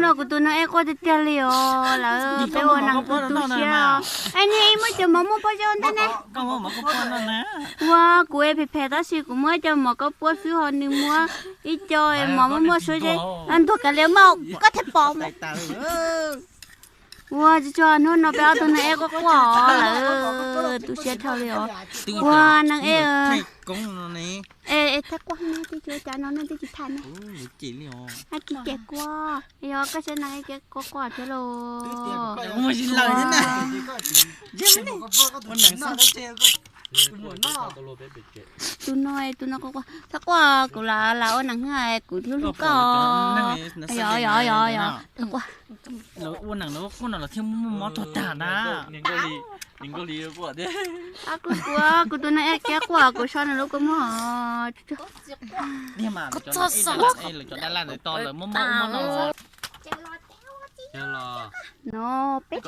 Kuv tus neeg ej quaj tiag tiag li os lawm, peb ua neeg tu tu siab. Es niag ib muab cov mov muaj pob zeb ntej ne. Ua kuv es phem phem tab sis kuv muab cov mov koj puab xwb ho nws muab ib co mov muaj muaj suab zeb. Ntuag kav liam mas koj thiaj pom mas. Ua tsis tsuag hnub no peb ob tug neeg ej quaj quaj lawm, tu siab dhau li os. Ua neeg ej, es thaij quaj ne, twb tsis ua cas no ne, twb tsis thaij ne. Tsis cem kuv, yog koj saib neeg ej quaj quaj thiab lauj. Tus no, tus no quaj quaj, thaij quaj kuv lam ua neeg, kuv hlub hlub koj. Yog yog yog, thaij quaj. Ua neeg los quaj no los thiaj muaj mob tuag tag na. Kuv, kuv, kuv tus neeg ej quaj, kuv so nws lub kua muag. Txog lawv cov dab laj ntawd to lawm muab muab no. No, peb